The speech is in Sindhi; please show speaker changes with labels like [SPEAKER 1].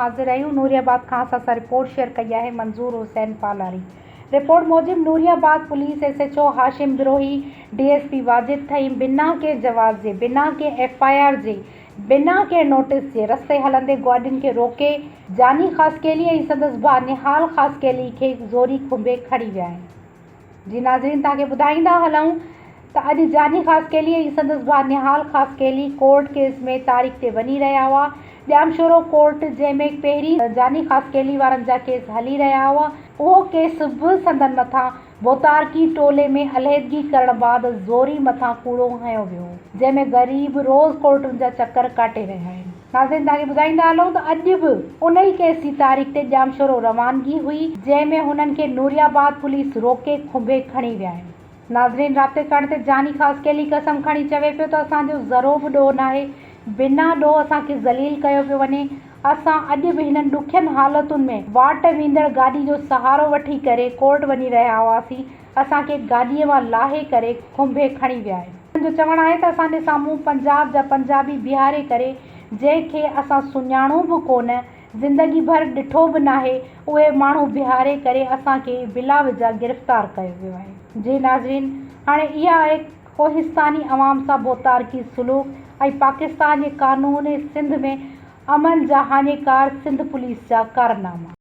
[SPEAKER 1] حاضر آهيون نوري آباد کان اسان سان رپورٽ شيئر ڪئي آهي منظور حسين پالاري رپورٽ موجب Nooriabad police S H O Hashim Brohi D S P Wajid Thaheem بنا ڪنهن جواز جي بنا ڪنهن ايف I R جي بنا ڪنهن نوٽيس جي رستي هلندي گاڏين کي روڪي جاني خاصخيلي ۽ سندس ڀاء نهال خاصخيلي کي زوري کنڀي کڻي ويا آهن. جي ناظرين توهان کي ٻڌائيندا هلون ته اڄ جاني خاصخيلي ۽ سندس ڀاء نهال خاصخيلي ڪورٽ ڪيس ۾ تاريخ تي وڃي رهيا هئا ڄامشورو ڪورٽ جنهن ۾ پهرين جاني خاصخيلي وارن جا ڪيس هلي رهيا هئا اهو ڪيس به سندن مٿان ڀوتارڪي ٽولي ۾ عليحدگي ڪرڻ بعد زوري مٿان ڪوڙو هنيو ويو هو جنهن ۾ غريب روز ڪورٽن جا چڪر ڪاٽي رهيا آهن. ناظرين توهان کي ٻڌائيندا هلون ته اڄ به ان ئي ڪيس جي تاريخ تي ڄامشورو روانگي هئي جنهن ۾ هنن کي نوري آباد پوليس روڪي کنڀي کڻي ويا آهن. ناظرين رابطي ڪرڻ تي جاني خاصخيلي قسم کڻي چوي پيو ته اسان جو ذرو به ڏوهه ناهي بنا ڏوهه اسان کي ذليل ڪيو پيو وڃي اسان اڄ به هنن ڏکين حالتن ۾ واٽ ويندڙ گاڏي جو سهارو وٺي ڪري ڪورٽ وڃي رهيا هئاسين اسان کي گاڏيء مان لاهي ڪري کنڀي کڻي ويا آهن. هنن جو چوڻ آهي ته اسان جي سامهون پنجاب جا پنجابي بيهاري ڪري جنهن کي اسان سڃاڻون به ڪونه، زندگي ڀر ڏٺو به ناهي، اهي ماڻهو بيهاري ڪري اسان کي بلا وجهه گرفتار ڪيو ويو آهي. جي ناظرين هاڻي اها آهي ڪوهستاني عوام سان ڀوتارڪي سلوڪ ۽ پاڪستان جي قانون سنڌ ۾ امن جا هاڃيڪار سنڌ پوليس جا ڪارناما.